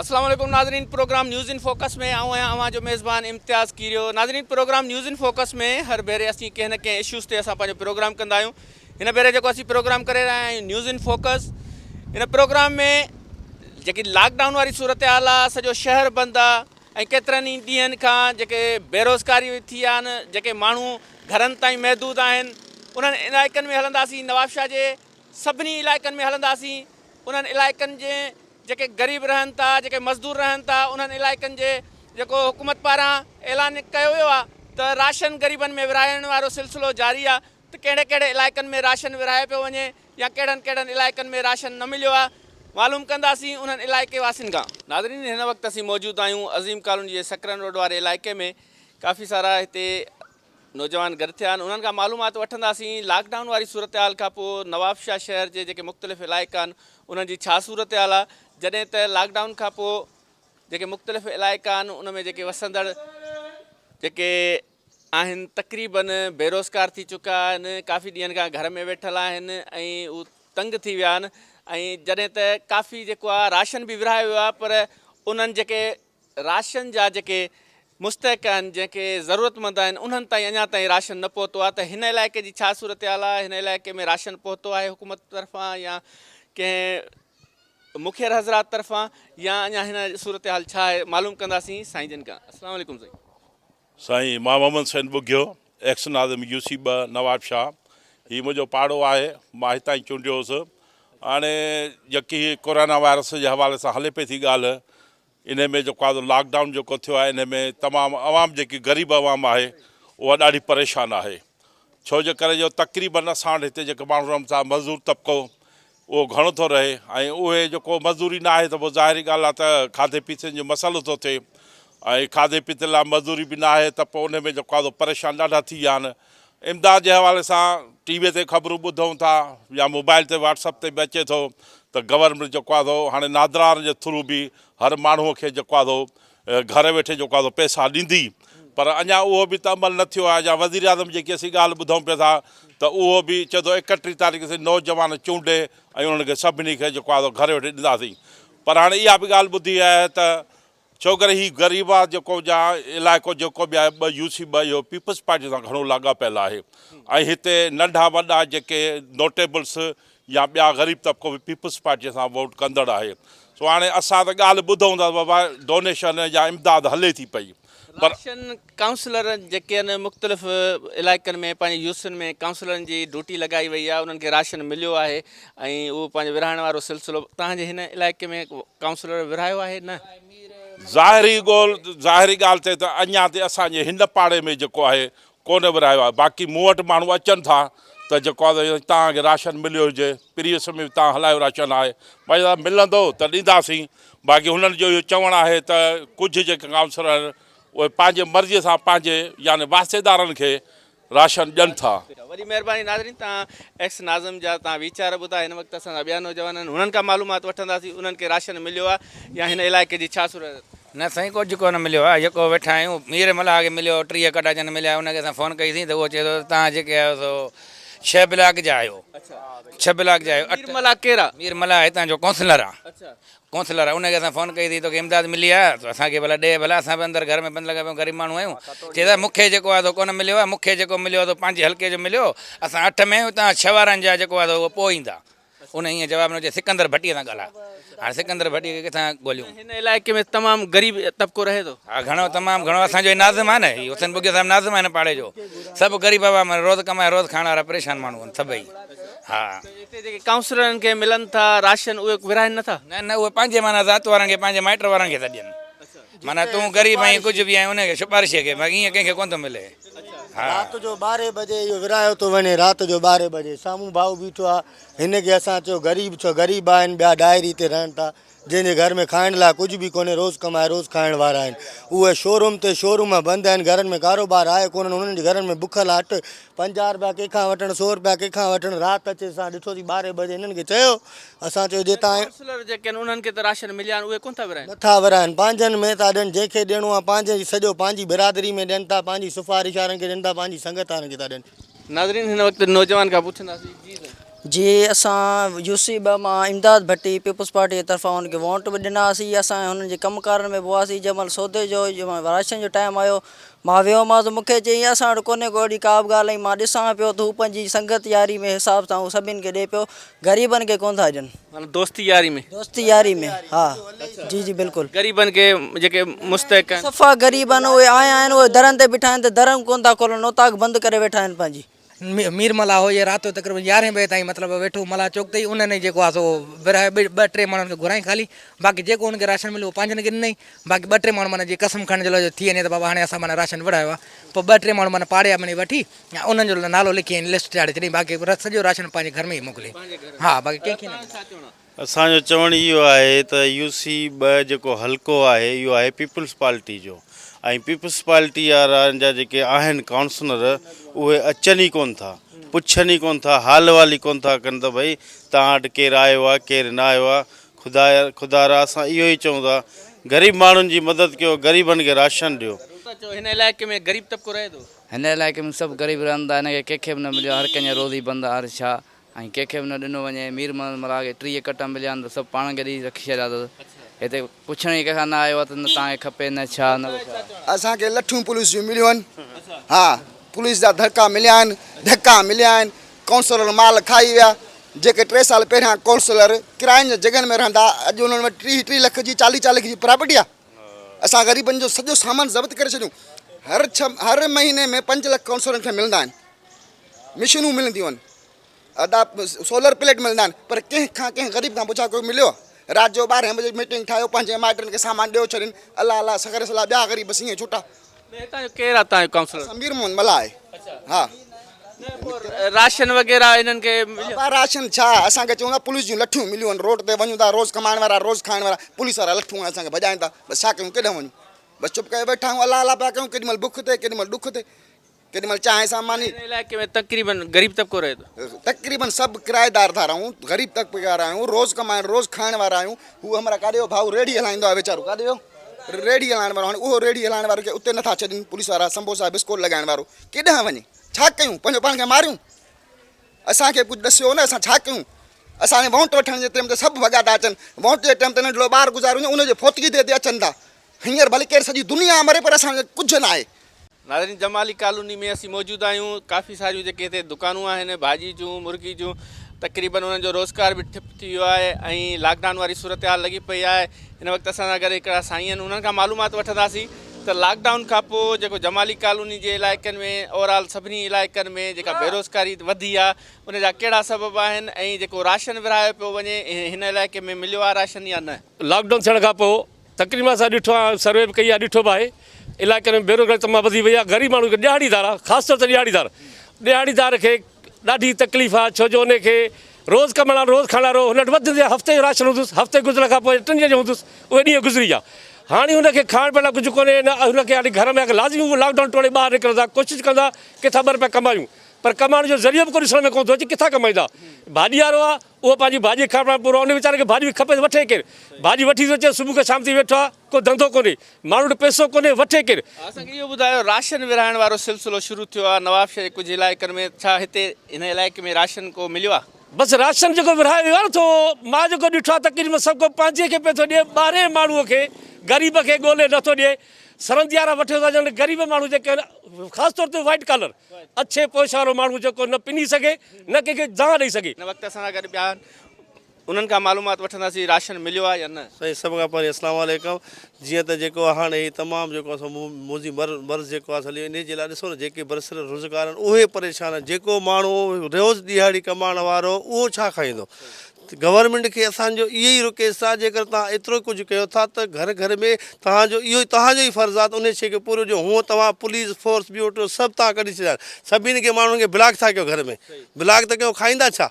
السلام عليڪم ناظرين پروگرام نيوز ان فوڪس ۾ آئون آهيان اوهان جو ميزبان امتياز ڪيريو ناظرين پروگرام نيوز ان فوڪس ۾ هر ڀيري اسين ڪنهن نه ڪنهن اشوز تي اسان پنهنجو پروگرام ڪندا آهيون هن ڀيري جيڪو اسين پروگرام ڪري رهيا آهيون نيوز ان فوڪس ان پروگرام ۾ جيڪي لاڪ ڊائون واري صورتحال آهي سڄو شهر بند آهي ۽ ڪيترن ئي ڏينهن کان جيڪي بيروزگاري ٿي آهن جيڪي ماڻهو گهرن تائين محدود آهن انهن علائقن ۾ هلنداسين نوابشاهه جي سڀني علائقن ۾ هلنداسين انهن علائقن جي جيڪي غريب رهن ٿا جيڪي مزدور رهن ٿا انهن علائقن جي جيڪو حڪومت پاران اعلان ڪيو ويو آهي ته راشن غريبن ۾ ورهائڻ وارو سلسلو جاري آهي ته ڪهڙي ڪهڙي علائقن ۾ راشن ورهايو پيو وڃي يا ڪهڙن ڪهڙن علائقن ۾ راشن نه مليو آهي معلوم ڪنداسين انهن علائقي واسين کان. ناظرين هن وقت اسين موجود آهيون عظيم ڪالوني جي سڪرن روڊ واري علائقي ۾ ڪافي سارا هتي نوجوان گڏ ٿيا آهن انهن کان معلومات وٺنداسين لاڪ ڊائون واري صورتحال کان پوء نوابشاهه شهر جي جيڪي مختلف علائقا آهن انهن جي ڇا صورتحال آهي جڏهن ته لاڪ ڊائون کان پوء جيڪي مختلف علائقا آهن ان ۾ جيڪي وسندڙ جيڪي آهن تقريبن بيروزگار ٿي چڪا آهن ڪافي ڏينهن کان گهر ۾ ويٺل آهن ۽ هو تنگ ٿي ويا آهن ۽ جڏهن ته ڪافي جيڪو آهي راشن به ورهايو ويو آهي پر انهن جيڪي راشن جا جيڪي مستحق آهن جيڪي ضرورتمند آهن انهن تائين اڃا تائين راشن نه پهتو آهي ته هن علائقي جي ڇا صورتحال آهي هن علائقي ۾ راشن پهتو آهي حڪومت طرفان يا ڪنهن مخير حضرات طرفان يا اڃا هن صورتحال ڇا آهي معلوم ڪنداسين سائين جن کان السلام عليڪم سائين. سائين مان محمد حسين ٻگهيو ايڪس ناظم يو سي ٻه نواب شاهه هي منهنجو پاڙو آهي مان هتان ئي چونڊيو هوس هاڻي جيڪي هي ڪورونا وائرس جي حوالي سان هلي پئي ٿي ڳالهه انهي ۾ جيڪو آهي لاڪ ڊائون جيڪو ٿيو آهي انهي ۾ تمام عوام جيڪي غريب عوام آهي اها ڏاڍي پريشان آهي ڇو جي ڪري جو تقريبن اسان وٽ هتي جيڪي ماڻهو رهن ٿا مزدور طبقو اهو گهڻو ٿو رهي ۽ اهي جيڪو مزدوري نه آهي ته پوء ظاهري ڳالهه آهي ته کاڌي پيتي جو مسئلو ٿو ٿئي ۽ کاڌي پيتي لاء مزدوري به نه آهي ته پوء ان ۾ جيڪو آهي سو پريشان ڏاڍا ٿي ويا آهن امداد جي حوالي سان ٽي وي تي خبرون ٻڌون ٿا يا موبائل تي واٽس اپ تي به اچي ٿو ته گورنمينٽ جيڪو آهي سو هاڻي نادرا جي ٿرو به هر ماڻهو کي جيڪو آهي سو گهر ويٺي جيڪو آهي سو پئسا ڏيندي پر اڃا اهو به ته عمل نه ٿيو آهي يا وزيراعظم جيڪي اسين ڳالهه ٻڌون پيا ٿا ته اهو به چئي ٿو 31 تاريخ اسين نوجوان چونڊي ۽ انهن کي سڀني کي جيڪو آهي سو گهر ويٺي ڏينداسين پر هاڻي اها به ڳالهه ٻڌي آهي ته ڇو ڪري هي غريب آهي جيڪو جا علائقو جيڪو به آهي ٻه يو سي ٻه اهو پيپلز پارٽي سان گهڻو لاڳاپيل آهي ۽ هتي ننڍا وڏا جيڪي نوٽيبلس يا ٻيا غريب طبقو به پيپلز پارٽيء سان ووٽ ڪندڙ آهي سو هاڻي اسان ته ڳالهه ٻڌون ٿا بابا ڊونيشن يا امداد هلي ٿي پئي پر. راشن ڪائونسلر جيڪي آهن مختلف علائقن ۾ پنهنجي يوسين ۾ ڪائونسلرن جي ڊيوٽي لڳائي وئي آهي انهن کي راشن مليو آهي ۽ اهو پنهنجو ورهائڻ وارو سلسلو توهان جي هن علائقي ۾ ڪائونسلر ورهايو آهي نه؟ ظاهري ڳولهه ظاهري ڳالهه تي ته اڃا تي اسان جي هن پاڙي ۾ جيڪو آهي ڪونه ورهايو آهي باقي مون وٽ ماڻهو اچن ٿا ته جيڪو آهي توهان کي راشن مليو هجي پريس ۾ به توهان هلايو راشن آهي ڀائي صاحب ملندو ته ڏينداسين باقي هنن جو اهو چوڻ آهي ته ڪجهه جيڪي ڪائونسلر آهن اهي پنهنجي مرضي سان پنهنجي يعني واسطيدارن کي راشن ڏين ٿا. وڏي مهرباني ناظرين توهان ايڪس ناظم جا توهان ويچار ٻڌا هن وقت اسان سان ٻيا نوجوان آهن انهن کان معلومات وٺنداسين انهن کي راشن مليو آهي يا هن علائقي جي ڇا صورت نه سائين ڪجهه ڪونه مليو آهي يڪو ويٺا آهيون مير ملاح کي مليو 30 ڪٽا جن مليا ان کي اسان فون ڪئي سين ته اهو چئي ٿو ته توهان جيڪي آهيو سو ڇهه بلاڪ جا آهيو ڇهه بلاڪ جا آهيو مير ملاح ڪير آهي؟ مير ملاح هتان جو ڪونسلر آهي ڪونسلر آهي ان کي اسان فون ڪئي سين توکي امداد ملي آهي ته اسان کي ڀلا ڏي ڀلا اسان به اندر گهر ۾ بند لڳا پيا آهيون غريب ماڻهو آهيون چئي ٿا مون کي جيڪو آهي سو ڪونه مليو آهي مون کي جيڪو مليو آهي سو پنهنجي حلقي جو مليو اسان اٺ ۾ آهيون توهان ڇهه وارن جا جيڪو آهي سو اهو پوء ايندا ان ائين جواب ڏنو چي سڪندر ڀٽيء سان ڳالهاء. هاڻي سڪندر ڀٽيء کي ڪٿان ڳوليون. هن علائقي ۾ تمام غريب طبقو رهي ٿو. ها گهڻو تمام گهڻو اسان جو هي ناظم آهي نه هي حسين ٻگهيو صاحب ناظم آهي هن پاڙي جو سڀ غريب عوام آهن روز ڪمائي روز کائڻ وارا پريشان ماڻهو آهن سڀئي ها. ته هتي جيڪي ڪائونسلرن کي ملن ٿا راشن اهي ورهائين نٿا؟ نه نه اهي پنهنجي معنيٰ ذات وارن کي پنهنجي مائٽ وارن کي ٿا ڏين. معنيٰ تون غريب آهين ڪجهه به آهين ان کي سپارشيء کي باقي ائين ڪنهن کي ڪونه ٿو ملي. ها. رات جو ٻارهين بجي اهو ورهايو ٿو وڃي رات جو ٻارهين بجي سامهون ڀائو بيٺو آ هن کي اسان چيو غريب ڇو غريب آهن ٻيا ڊائري تي رهن ٿا جنهن جي گهر ۾ کائڻ لاء ڪجهه به ڪونهي روز ڪمائي روز کائڻ وارا آهن اهي شوروم تي شوروم بند آهن گهرن ۾ ڪاروبار آهي ڪونهن انهن جي گهرن ۾ بک لاء اٽ 50 رپيا ڪنهن کان وٺڻ سو رپيا ڪنهن کان وٺڻ رات اچي اسان ڏٺوسين ٻارهين بجي هنن کي چيو اسان چيو جي تان ڪائونسلر جيڪي آهن انهن کي ته راشن مليا آهن اهي ڪونه ٿا ورهائن. نه ٿا ورهائن پنهنجن ۾ ٿا ڏين جنهن کي ڏيڻو آهي پنهنجي سڄو پنهنجي برادري ۾ ڏين ٿا پنهنجي سفارش وارن کي ڏين ٿا پنهنجي سنگت وارن کي ٿا ڏين. ناظرين هن وقت نوجوان کان پڇنداسين جي سائين. جي اسان يو سي ٻه مان امداد ڀٽي پيپلز پارٽي جي طرفان ان کي ووٽ به ڏنا هئاسين اسان هنن جي ڪم ڪارن ۾ به هئاسين جنهن مهل سودي جو جنهن مهل راشن جو ٽائيم آيو مان ويومانس مون کي چيائين اسان وٽ ڪونهي ڪو اهڙي ڪا به ڳالهه ۽ مان ڏسان پيو ته هو پنهنجي سنگت ياري ۾ حساب سان هو سڀني کي ڏئي پيو غريبن کي ڪونه ٿا ڏين. معنيٰ دوستي ياري ۾. دوستي ياري ۾ ها جي جي بلڪل. غريبن کي جيڪي مستحق آهن. صفا غريب آهن اهي آيا آهن اهي درن تي بيٺا آهن ته در به ڪونه ٿا کولن اوطاق بند ڪري ويٺا آهن پنهنجي. مير ملاح هو اهي رات جو تقريبن يارهين بجي تائين مطلب ويٺو ملاح چوڪ تي ئي انهن ئي جيڪو آهي سو ورهايو ٻه ٽي ماڻهن کي گهرايائين خالي باقي جيڪو انهن کي راشن مليو اهو پنهنجن کي ڏنائين باقي ٻه ٽي ماڻهو معنيٰ جي قسم کڻڻ جي لاء ٿي وڃي ته بابا هاڻي اسان معنيٰ راشن ورهايو آهي پوء ٻه ٽي ماڻهو معنيٰ پاڙي جا معني وٺي ۽ انهن جو نالو لکي ۽ لسٽ چاڙهي ڇڏيائين باقي سڄو راشن پنهنجي گهر ۾ ئي موڪليائين ها باقي ڪنهن کي نه ڏنو. اسان جو چوڻ اهو آهي ته يو سي ٻه جيڪو حلقو آهي اهو آهي پيپلز پارٽي جو ۽ پيپلز پارٽي وارن جا جيڪي آهن ڪائونسلر اهي اچن ئي ڪونه ٿا پڇن ئي ڪونه ٿا حال احوال ئي ڪونه ٿا ڪن ته ڀئي توهان وٽ ڪير آيو آهي ڪير نه آيو آهي خدا خدا را اسان اهو ئي چئون ٿا غريب ماڻهن جي مدد ڪيو غريبن کي راشن ڏيو. هن علائقي ۾ غريب طبقو رهي ٿو. هن علائقي ۾ سڀ غريب رهن ٿا هن کي ڪنهن کي به نه مليو آهي هر ڪنهن جا روزي بند آهي هر ڇا ۽ ڪنهن کي به نه ڏنو وڃي. مير محمد ملاح کي 30 ڪٽا مليا آهن ته سڀ پاڻ کي ڏئي رکي ڇڏيا اٿس. هتي پڇڻ ئي ڪنهن کان نه آيو آهي ته نه توهان کي کپي نه ڇا نه ڇا. اسان کي لٺيون پوليس جون مليون آهن ها پوليس جا ڌڪا مليا آهن ڌڪا مليا آهن ڪائونسلر مال کائي ويا جيڪي ٽي سال پهريان ڪائونسلر ڪراين جي جڳهن ۾ رهندا اڄ انهن وٽ 30 30 لک جي 40 40 لک جي پراپرٽي آهي اسان غريبن جو سڄو سامان ضبط ڪري ڇڏيون هر ڇهه هر مهيني ۾ 5 لک ڪائونسلرن کي ملندا آهن مشينون ملنديون آهن ادا سولر پليٽ ملندا آهن پر ڪنهن کان ڪنهن غريب کان پڇا ڪو مليو آهي رات جو ٻارهين بجي ميٽنگ ٺاهيو پنهنجي مائٽن کي سامان ڏيو ڇڏين الله الله سگهر سلا ٻيا غريب بس ائين ڇٽا. نه هتان جو ڪير آ تان جو ڪائونسلر؟ اسان مير محمد ملاح آهي ها. نه پوء راشن وغيره انهن کي مليو؟ بابا راشن ڇا اسان کي چون ٿا پوليس جون لٺيون مليون آهن روڊ تي وڃون ٿا روز ڪمائڻ وارا روز کائڻ وارا پوليس وارا لٺيون اسان کي ڀڄائين ٿا بس ڇا ڪيون ڪيڏانهن وڃون بس چپ ڪري ويٺا آهيون الله الله پيا ڪيون ڪيڏي مهل بک تي ڪيڏي مهل ڏک تي. ڪيڏي مهل چانهه سان ماني. هن علائقي ۾ تقريبن غريب طبقو رهي ٿو. تقريبن سڀ ڪرائيدار ٿا رهون، غريب طبقي وارا آهيون، روز ڪمائڻ روز کائڻ وارا آهيون، هو همراهه ڪاڏي ويو ڀائو ريڙهي هلائيندو آهي ويچارو ڪاڏي ويو ريڙهي هلائڻ وارو هاڻي اهو ريڙهي هلائڻ وارو کي اتي نٿا ڇڏين پوليس وارا سمبوسا بسڪوٽ لڳائڻ وارو ڪيڏانهن وڃي ڇا ڪيون پنهنجو پاڻ کي ماريون اسان کي ڪجهه ڏسيو نه اسان ڇا ڪيون اسان کي وونٽ وٺڻ جي ٽيم تي سڀ ڀڳا ٿا اچن وونٽ جي ٽيم تي ننڍڙو ٻار گذاريو وڃي ان جي فوتگي تي اتي اچن ٿا هينئر ڀلي ڪير سڄي دنيا مري پر اسان کي ڪجهه نه آهي. ناظرين جمالي ڪالوني ۾ اسين موجود آهيون ڪافي ساريون جيڪي هتي دڪانون آهن ڀاڄي جون مرغي جون تقريبن انهن جو روزگار به ٺپ ٿي ويو آهي ۽ لاڪ ڊائون واري صورتحال لڳي پئي آهي هن وقت اسان سان گڏ هڪڙا سائين آهن انهن کان معلومات وٺنداسين ته لاڪ ڊائون کان پوء جيڪو جمالي ڪالوني جي علائقن ۾ اوور آل سڀني علائقن ۾ جيڪا بيروزگاري وڌي آهي ان جا ڪهڙا سبب آهن ۽ جيڪو راشن ورهايو پيو وڃي هن علائقي ۾ مليو آهي راشن يا نه. لاڪ ڊائون ٿيڻ کان پوء تقريبن اسان ڏٺو آهي سروي به ڪئي آهي ڏٺو به آهي علائقن ۾ بيروزگاري تمام وڌي وئي آهي غريب ماڻهو جيڪي ڏهاڙيدار آهي خاص طور تي ڏهاڙيدار ڏهاڙيدار کي ڏاڍي تڪليف آهي ڇو جو ان کي روز ڪمائڻ وارو روز کائڻ وارو هن وٽ وڌ ۾ هفتي جو راشن هوندس هفتي گذرڻ کان پوء ٽن ڏينهن جو هوندس اهي ڏينهن گذري ويا هاڻي هن کي کائڻ پيئڻ لاء ڪجهه ڪونهي نه هن کي هاڻي گهر ۾ لازمي هو لاڪ ڊائون ٽوڙي ٻاهر نڪرن ٿا ڪوشش ڪندا ڪٿان ٻه رپيا ڪمايون پر ڪمائڻ جو ذريعو به ڪو ڏسڻ ۾ ڪونه ٿو اچي ڪٿان ڪمائيندا ڀاڄي وارو آهي اهو پنهنجي ڀاڄي کائڻ پائڻ پورو آهي، ان ويچاري کي ڀاڄي به کپي ته وٺي ڪير؟ ڀاڄي وٺي ٿو اچي، صبح کان شام تائين ويٺو آهي، ڪو ڌنڌو ڪونهي، ماڻهو وٽ پئسو ڪونهي، وٺي ڪير؟ اسان کي اهو ٻڌايو راشن ورهائڻ وارو سلسلو شروع ٿيو آهي نوابشاهه جي ڪجهه علائقن ۾ ڇا هتي هن علائقي ۾ راشن ڪو مليو آهي؟ بس راشن جيڪو ورهايو ويو آهي نه ٿو مان جيڪو ڏٺو آهي تقريبن سڀ ڪو پنهنجي کي پيو ٿو ڏئي ٻاهرين ماڻهو کي غريب کي ڳولي نٿو ڏئي سرندي وارا وٺيو ٿا وڃن غريب ماڻهو جيڪي آهن خاص طور تي وائيٽ ڪالر اڇي پوش وارو ماڻهو جيڪو نه پني سگهي نه ڪنهن کي دانهن ڏئي سگهي. هن وقت اسان سان گڏ ٻيا آهن انهن کان معلومات وٺنداسين راشن مليو آهي يا نه. سائين سڀ کان پهرين اسلام عليڪم جيئن ته جيڪو آهي هاڻي هي تمام جيڪو آهي سو موذي مرض جيڪو آهي هلي انهي جي لاء ڏسو نه جيڪي برسر روزگار آهن اهي پريشان آهن جيڪو ماڻهو روز ڏيهاڙي ڪمائڻ وارو اهو ڇا کائيندو گورنمينٽ کي اسان جو اهو ئي رڪويسٽ آهي جيڪر توهان ايترو ڪجهه ڪيو ٿا ته گهر گهر ۾ توهان جو اهو توهان جو ئي فرض آهي ته انهي شيء کي پورو ڏيو هونء توهان پوليس فورس ٻيو ٽيو سڀ توهان ڪڍي ڇڏيا آهن سڀني کي ماڻهن کي بلاڪ ٿا ڪيو گهر ۾ بلاڪ ته ڪيو کائيندا ڇا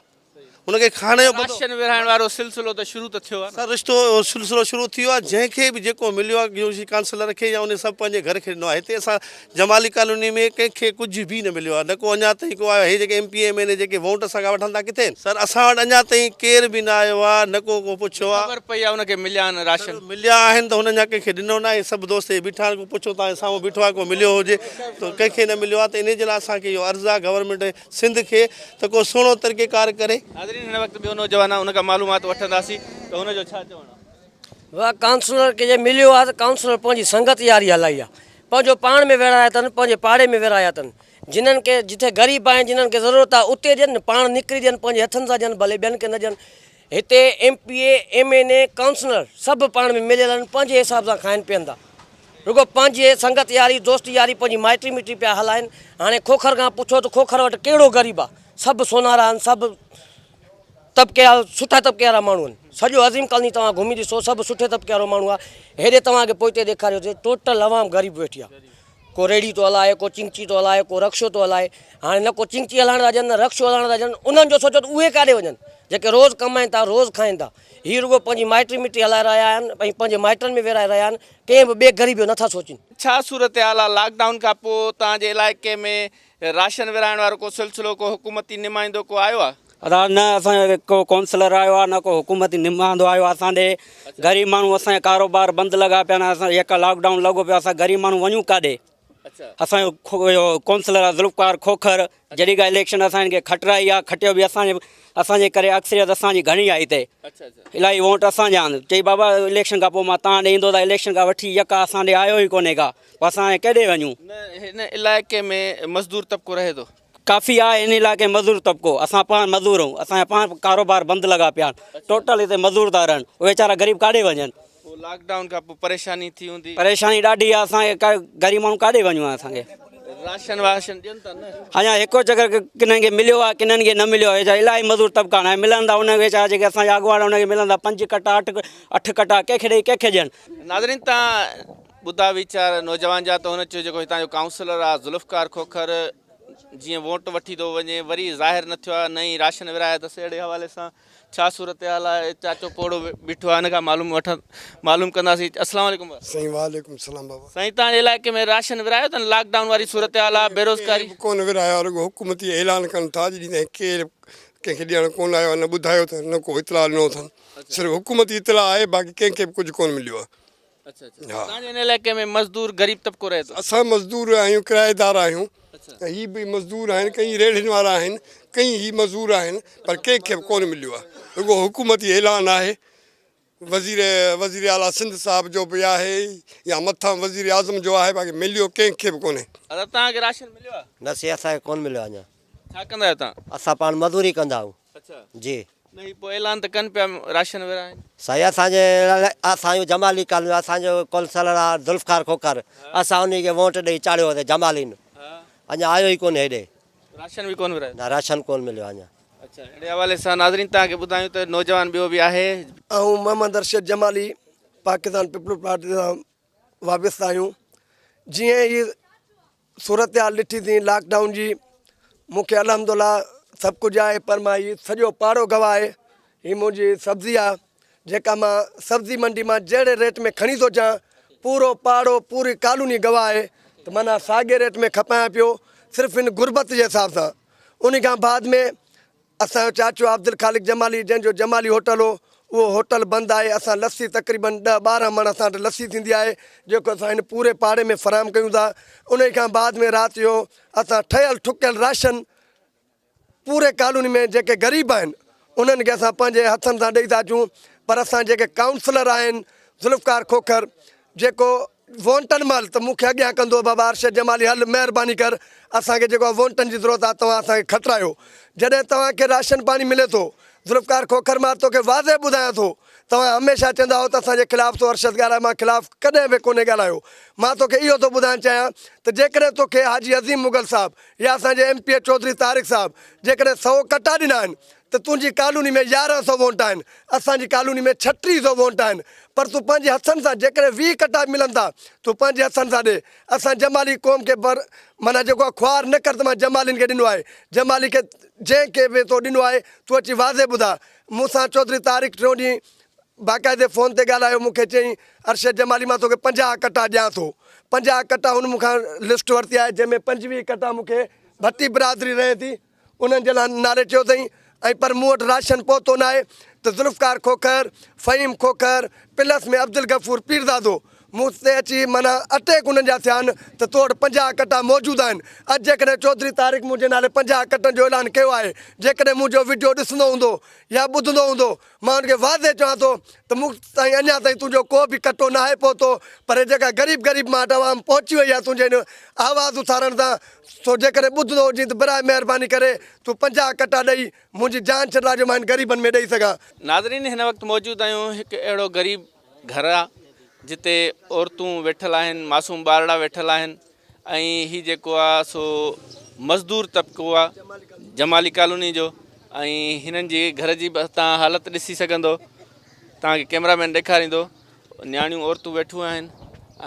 هن کي کائڻ جو پتو. راشن ورهائڻ وارو سلسلو ته شروع ته ٿيو آهي نه. سر رشتو سلسلو شروع ٿي ويو آهي جنهن کي به جيڪو مليو آهي يو سي ڪائونسلر کي يا ان سڀ پنهنجي گهر کي ڏنو آهي هتي اسان جمالي ڪالوني ۾ ڪنهن کي ڪجهه به نه مليو آهي نه ڪو اڃا تائين ڪو آيو آهي هي جيڪي M P A M N A جيڪي ووٽ اسان کان وٺن ٿا ڪٿي آهن سر اسان وٽ اڃا تائين ڪير به نه آيو آهي نه ڪو ڪو پڇيو آهي. خبر پئي آهي ان کي مليا آهن راشن. سر مليا آهن ته هن اڃا ڪنهن کي ڏنو نه آهي سڀ دوست هي بيٺا آهن ڪو پڇو توهان جي سامهون بيٺو آهي ڪو مليو هجي ته ڪنهن کي نه مليو آهي ته انهي جي لاء اسان کي اهو عرض آهي گورنمينٽ سنڌ کي ته ڪو سهڻو طريقيڪار ڪري. ناظرين هن وقت ٻيو نوجوان آهي ان کان معلومات وٺنداسين ته هن جو ڇا چوڻ آهي. واھ ڪائونسلر کي جي مليو آ ته ڪائونسلر پنهنجي سنگت ياري هلائي آ پنهنجو پاڻ ۾ ويڙهايا اٿن پنهنجي پاڙي ۾ ويڙهايا اٿن جنھن کي جٿي غريب آهن جنھن کي ضرورت آ اتي ڏين پاڻ نڪري ڏين پنهنجي هٿن سان ڏين ڀلي ٻين کي نه ڏين هتي M P A M N A councillor سڀ پاڻ ۾ مليل آهن پنهنجي حساب سان کائن پين ٿا رڳو پنهنجي سنگت ياري دوست ياري پنهنجي مائٽي مٽي پيا هلائن هاڻي کوکر کان پڇو ته کوکر وٽ ڪهڙو غريب آ سڀ سونارا آهن سڀ طبقي وارا سٺا طبقي وارا ماڻهو آهن سڄو عظيم ڪالوني توهان گهمي ڏسو سڀ سٺي طبقي وارو ماڻهو آهي هيڏي توهان کي پوئتي ڏيکاريو ته ٽوٽل عوام غريب ويٺي آهي ڪو ريڙهي ٿو هلائي ڪو چنگچي ٿو هلائي ڪو رڪشو ٿو هلائي هاڻي نه ڪو چنگچي هلائڻ ٿا ڏين نه رڪشو هلائڻ ٿا ڏين انهن جو سوچو ته اهي ڪاڏي وڃن جيڪي روز ڪمائن ٿا روز کائن ٿا هي رڳو پنهنجي مائٽي مٽي هلائي رهيا آهن ۽ پنهنجي مائٽن ۾ ورهائي رهيا آهن ڪنهن به ٻئي غريب جو نٿا سوچين. ڇا صورتحال آ لاڪ ڊائون کان پوء توهان جي علائقي ۾ راشن ورهائڻ وارو ڪو سلسلو ڪو حڪومتي نمائندو ڪو آيو آ؟ ادا نه اسان جو ڪو ڪونسلر آيو آ نه ڪو حڪومتي نمائندو آيو آ اسان ڏي غريب ماڻهو اسان جا ڪاروبار بند لڳا پيا آهن اسان يڪا لاڪ ڊائون لڳو پيو اسان غريب ماڻهو وڃون ڪاڏي اسان جو اهو ڪونسلر آ ذوالفقار کوکر جڏهن کان اليڪشن اسان کي کٽرائي آ کٽيو به اسان جي اسان جي ڪري اڪثريت اسان جي گهڻي آ هتي الاهي ووٽ اسان جا آهن چئي بابا اليڪشن کان پوء مان تان ڏي ايندو ته اليڪشن کان وٺي يڪا اسان ڏي آيو ئي ڪونهي ڪا پوء اسان هاڻي ڪيڏي وڃون. نه هن علائقي ۾ مزدور طبقو رهي ٿو. ڪافي آهي هن علائقي ۾ مزدور طبقو اسان پاڻ مزدور آهيون اسان جا پاڻ ڪاروبار بند لڳا پيا آهن ٽوٽل هتي مزدور ٿا رهن اهي ويچارا غريب ڪاڏي وڃن. پوء لاڪ ڊائون کان پوء پريشاني ٿي هوندي. پريشاني ڏاڍي آهي اسان کي غريب ماڻهو ڪاڏي وڃون اسان کي. راشن واشن ڏين ٿا نه. اڃا هڪ چڪر ڪنھن کي مليو آهي ڪنھن کي نه مليو آهي ويچارا الاهي مزدور طبقا آهن ملن ٿا انهن ويچارا جيڪي اسان جا اڳواڻ انهن کي ملن ٿا پنج ڪٽا اٺ ڪٽا ڪنهن کي ڏئي ڪنهن کي ڏين. ناظرين تان ٻڌا ويچار نوجوان جا ته هن چيو جيڪو هتان جو ڪائونسلر آ ذوالفقار کوکر جيئن ووٽ وٺي ٿو وڃي وري ظاهر نه ٿيو آ نه ئي راشن ورهايا اٿس اهڙي حوالي سان ڇا صورتحال آهي چاچو پوڙهو بيٺو آ هن کان معلوم وٺ معلوم ڪنداسين السلام عليڪم سائين وعليڪم السلام بابا. سائين تان جي علائقي ۾ راشن ورهايو اٿن لاڪ ڊائون واري صورتحال آ بيروزگاري. ڪنهن به ڪونه ورهايو آ رڳو حڪومتي اعلان ڪن ٿا اڄ ڏينهن تائين ڪير ڪنهن کي ڏيڻ ڪونه آيو آ نه ٻڌايو اٿن نه ڪو اطلاع ڏنو اٿن صرف حڪومتي اطلاع آهي باقي ڪنهن کي به ڪجهه ڪونه مليو آ. ها. توهان جي هن علائقي ۾ مزدور غريب طبقو رهي ٿو. اسان مزدور آهيون ڪرائيدار آهيون ۽ هي به مزدور آهن ڪئين ريڙهين وارا آهن ڪئين هي مزور آهن پر ڪنهن کي به ڪونه مليو آهي رڳو حڪومتي اعلان آهي وزير وزير اعليٰ سنڌ صاحب جو به آهي يا مٿان وزير اعظم جو آهي باقي مليو ڪنهن کي به ڪونهي. ادا توهان کي راشن مليو آهي؟ نه سي اسان کي ڪونه مليو آهي اڃا. ڇا ڪندا آهيو توهان؟ اسان پاڻ مزوري ڪندا آهيون. اڇا. جي. نه هي پوء اعلان ته ڪن پيا راشن ورهائين. سائين اسان جي اسان جو جمالي ڪالوني اسان جو ڪونسلر آ ذوالفقار کوکر اسان انهي کي ووٽ ڏئي چاڙهيو هوسي جمالين اڃا آيو ئي ڪونهي هيڏي. راشن به ڪونه ورهايو. نه راشن ڪونه مليو اڃا. اڇا اهڙي حوالي سان ناظرين توهان کي ٻڌايون ته نوجوان ٻيو به آهي. آئون محمد ارشد جمالي پاڪستان پيپلز پارٽي سان وابسته آهيون جيئن هي صورتحال ڏٺي سين لاڪ ڊائون جي مون کي الحمد الله سڀ ڪجهه آهي پر مان هي سڄو پاڙو گواهه آهي هي منهنجي سبزي آهي جيڪا مان سبزي منڊي مان جهڙي ريٽ ۾ کڻي ٿو اچان پورو پاڙو پوري ڪالوني گواهه آهي ته معنيٰ ساڳي ريٽ ۾ کپايان پيو صرف هن غربت جي حساب سان ان کان بعد ۾ اسان جو چاچو عبدالخالق جمالي جنهن جو جمالي هوٽل هو اهو هوٽل بند آهي اسان لسي تقريبن ڏهه ٻارهن مڻ اسان وٽ لسي ٿيندي آهي جيڪو اسان هن پوري پاڙي ۾ فراهم ڪيون ٿا انهي کان بعد ۾ رات جو اسان ٺهيل ٺڪيل راشن پوري ڪالوني ۾ جيڪي غريب آهن انهن کي اسان پنهنجي هٿن سان ڏئي ٿا اچون پر اسان جيڪي ڪائونسلر آهن ذوالفقار کوکر جيڪو وونٽن مهل ته مون کي اڳيان ڪندو هو بابا ارشد جمالي هل مهرباني ڪر اسان کي جيڪو آهي وونٽن جي ضرورت آهي توهان اسان کي کٽرايو جڏهن توهان کي راشن پاڻي ملي ٿو ذوالفقار کوکر مان توکي واضح ٻڌايان ٿو توهان هميشه چوندا هئو ته اسان جي خلاف ٿو ارشد ڳالهائي مان خلاف ڪڏهن به ڪونهي ڳالهايو مان توکي اهو ٿو ٻڌائڻ چاهيان ته جيڪڏهن توکي حاجي عظيم مغل صاحب يا اسان جي ايم پي اي چوڌري طارق صاحب جيڪڏهن سئو ڪٽا ڏنا آهن. ته تنهنجي ڪالوني ۾ 11 سئو وونٽ آهن، اسان جي ڪالوني ۾ 36 سئو وونٽ آهن، پر تون پنهنجي هٿن سان جيڪڏهن 20 ڪٽا به ملن ٿا، تون پنهنجي هٿن سان ڏي. اسان جمالي قوم کي بر معنيٰ جيڪو آهي خوار نه ڪر ته مان جمالين کي ڏنو آهي، جمالي کي جنهن کي به تو ڏنو آهي، تون اچي واضح ٻڌاء. مون سان چوڌري طارق ٽيون ڏينهن باقاعدي فون تي ڳالهايو، مون کي چيائين، ارشد جمالي مان توکي 50 ڪٽا ڏيان ٿو. 50 ڪٽا هن مون کان لسٽ ورتي آهي، جنهن ۾ 25 ڪٽا مون کي ڀٽي برادري رهي ٿي، انهن جي لاء نالي چيو اٿئين ۽ پر مون وٽ راشن پهتو ناهي ته ذوالفقار کوکر، فهيم کوکر، پلس ۾ عبدالغفور پيرزادو مون تي اچي معنيٰ اٽيڪ انهن جا ٿيا آهن ته تو وٽ 50 ڪٽا موجود آهن. اڄ جيڪڏهن چوڌري طارق منهنجي نالي 50 ڪٽن جو اعلان ڪيو آهي جيڪڏهن منهنجو وڊيو ڏسندو هوندو يا ٻڌندو هوندو مان ان کي واضح چوان ٿو ته مون تائين اڃا تائين تنهنجو ڪو به ڪٽو ناهي پهتو پر جيڪا غريب غريب مان وٽ عوام پهچي وئي آهي تنهنجي هن آواز اٿارڻ سان سو جيڪڏهن ٻڌندو هجين ته براء مهرباني ڪري تون 50 ڪٽا ڏئي منهنجي جان ڇڏراء جو مان هن غريبن ۾ ڏئي سگهان. ناظرين هن وقت موجود آهيون هڪ اهڙو غريب گهر آ جتي عورتون ويٺل آهن معصوم ٻارڙا ويٺل آهن ۽ هي جيڪو آ سو مزدور طبقو آ جمالي ڪالوني جو ۽ هنن جي گهر جي به تان حالت ڏسي سگهندو تان کي ڪيمرا مين ڏيکاريندو نياڻيون عورتون ويٺيون آهن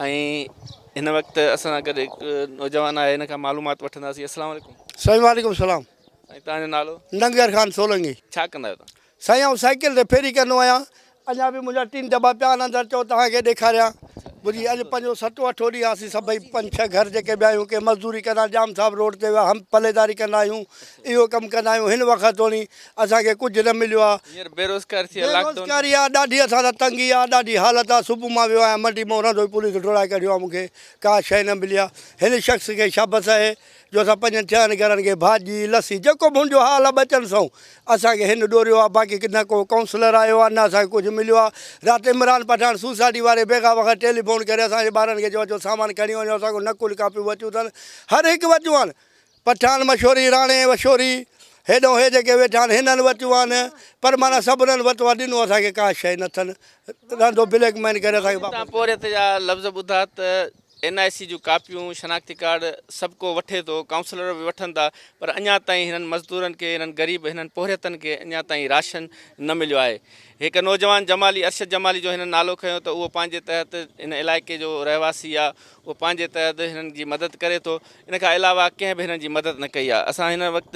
۽ هن وقت اسان سان گڏ هڪ نوجوان آهي هن کان معلومات وٺنداسين السلام عليڪم. سائين وعليڪم السلام. سائين تان جو نالو؟ ننگر خان سولنگي. ڇا ڪندا آهيو تان؟ سائين آئون سائيڪل تي ڦيري ڪندو آهيان اڃا به منهنجا ٽن دٻا پيا آهن اندر چئو توهان کي ڏيکاريان ٻڌي اڄ پنهنجو ستون اٺون ڏينهن آهي اسين سڀئي پنج ڇهه گهر جيڪي به آهيون ڪي مزدوري ڪندا ڄام صاحب روڊ تي ويا هم پليداري ڪندا آهيون اهو ڪم ڪندا آهيون هن وقت توڻي اسان کي ڪجهه نه مليو آهي هينئر بيروزگار ٿي ويا لاڪ ڊائون بيروزگاري آهي ڏاڍي اسان سان تنگي آهي ڏاڍي حالت آهي صبح مان ويو آهيان منڊي مان رهندو پوليس ڊوڙائي ڪڍيو آهي مون کي ڪا شيء نه ملي آهي هن شخص کي شابس آهي جو اسان پنجن ڇهن گهرن کي ڀاڄي، لسي جيڪو به هن جو حال آ ٻچن سئون اسان کي هن ڏوريو آ باقي نه ڪو ڪائونسلر آيو آ نه اسان کي ڪجهه مليو آ رات عمران پٺاڻ سوسائٽي واري بيگا وقت ٽيلي فون ڪري اسان جي ٻارن کي چيو اچو سامان کڻي وڃو اسان کان نقل ڪاپيون بچيون اٿن هر هڪ وتيون آن پٺاڻ مشوري راڻي وشوري هيڏئون هي جيڪي ويٺا آهن هنن وتيون آن پر معنيٰ سڀنن وتو آ ڏنو اسان کي ڪا شيء نه اٿن رهندو بليڪ مين ڪري اسان کي واپس. تان پورهيت جا لفظ ٻڌا ته اين آء سي جون ڪاپيون، شناختي ڪارڊ سڀ ڪو وٺي ٿو، ڪائونسلر به وٺن ٿا پر اڃا تائين هنن مزدورن کي، هنن غريب، هنن پورهيتن کي اڃا تائين راشن نه مليو آهي. هڪ نوجوان جمالي ارشد جمالي جو هنن نالو کنيو ته اهو پنهنجي تحت هن علائقي جو رهواسي آهي، اهو پنهنجي تحت هنن جي مدد ڪري ٿو، ان کان علاوه ڪنهن به هنن جي مدد نه ڪئي آهي. اسان هن وقت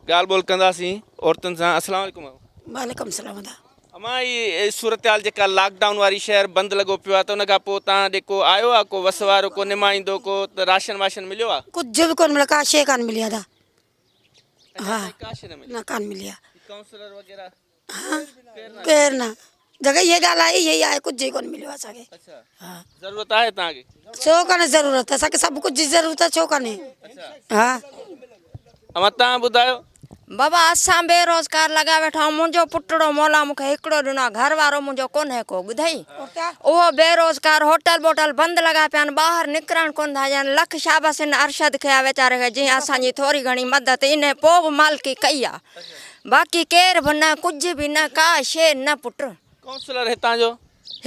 ڳالهه ٻولهه ڪنداسين عورتن سان. السلام عليڪم. وعليڪم السلام ادا. امان هي صورتحال جيڪا لاڪ ڊائون واري شهر بند لڳو پيو آهي ته ان کان پوء تان ڏي ڪو آيو آهي ڪو وس وارو ڪو نمائندو ڪو ته راشن واشن مليو آهي؟ ڪجهه به ڪونه مليو ڪا شيء ڪانه ملي ادا ها ڪا شيء نه ملي نه ڪانه ملي آهي ڪائونسلر وغيره ها ڪير نه جيڪا اها ڳالهه آهي اها ئي آهي ڪجهه ئي ڪونه مليو آهي اسان کي ها ضرورت آهي تان کي ڇو ڪانه ضرورت اسان کي سڀ ڪجهه جي ضرورت آهي ڇو ڪانه ها امان تان ٻڌايو. بابا اسان بي روزگار لڳا ويٺا آهيون منهنجو پٽڙو مولا مون کي هڪڙو ڏنو آهي گهر وارو منهنجو ڪونهي ڪو ٻڌئي اهو بي روزگار هوٽل بوٽل بند لڳا پيا آهن ٻاهر نڪرڻ ڪونه ٿا ڏين لک شابس هن ارشد کي آهي ويچاري کي جنهن اسان جي ٿوري گهڻي مدد انهي پوء به مالڪي ڪئي آهي باقي ڪير به نه ڪجهه به نه ڪا شيء نه پٽ. ڪائونسلر هتان جو.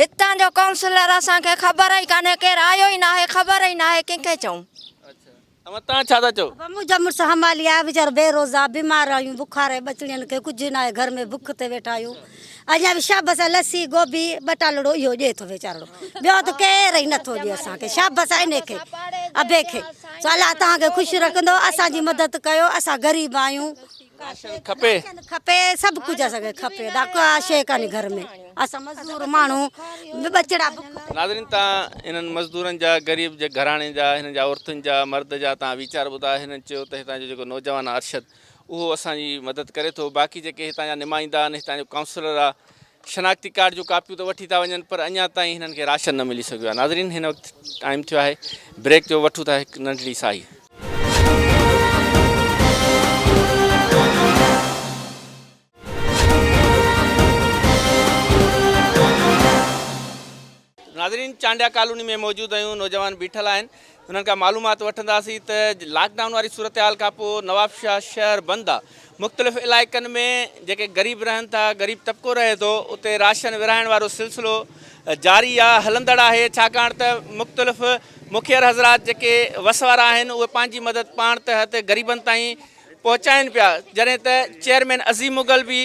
هتان جو ڪائونسلر اسان کي خبر ئي ڪانهي ڪير آيو ئي ناهي خبر ئي ناهي ڪنهن کي چئون. امان تان ڇا ٿا چئو؟ بابا منهنجو مڙس حمالي آهي ويچارو بي روز آهي بيمار آهيون بخار آهي ٻچڙين کي ڪجهه ناهي گهر ۾ بک تي ويٺا آهيون اڃا به شابس آهي لسي گوبي ٻٽالڙو اهو ڏئي ٿو ويچارڙو ٻيو ته ڪير ئي نٿو ڏئي اسان کي شابس آهي انهي کي ابي کي سو الله توهان کي خوش رکندو اسان جي مدد ڪيو اسان غريب آهيون. راشن کپي. راشن کپي سڀ ڪجهه اسان کي کپي دا ڪا شيء ڪانهي گهر ۾ اسان مزدور ماڻهو ٻچڙا بک تي. ناظرين تان انهن مزدورن جا غريب جي گهراڻي جا هنن جا عورتن جا مرد جا تان ويچار ٻڌا هنن چيو ته هتان جو جيڪو نوجوان آ ارشد اهو اسان جي مدد ڪري ٿو باقي جيڪي هتان جا نمائندا آهن هتان جو ڪائونسلر آ شناختي ڪارڊ جون ڪاپيون ته وٺي ٿا وڃن پر اڃا تائين هنن کي راشن نه ملي سگهيو آهي ناظرين هن وقت ٽائيم ٿيو آهي بريڪ جو وٺون ٿا هڪ ننڍڙي ساهي. ناظرين چانڊيا ڪالوني ۾ موجود آهيون نوجوان بيٺل آهن انهن کان معلومات وٺنداسين ته لاڪ ڊائون واري صورتحال کان پوء نوابشاهه شهر بند آ مختلف علائقن ۾ جيڪي غريب رهن ٿا غريب طبقو رهي ٿو اتي راشن ورهائڻ وارو سلسلو جاري آ هلندڙ آهي ڇاڪاڻ ته مختلف مخير حضرات جيڪي وس وارا آهن اهي پنهنجي مدد پاڻ تحت غريبن تائين پهچائين پيا جڏهن ته چيئرمين عظيم مغل به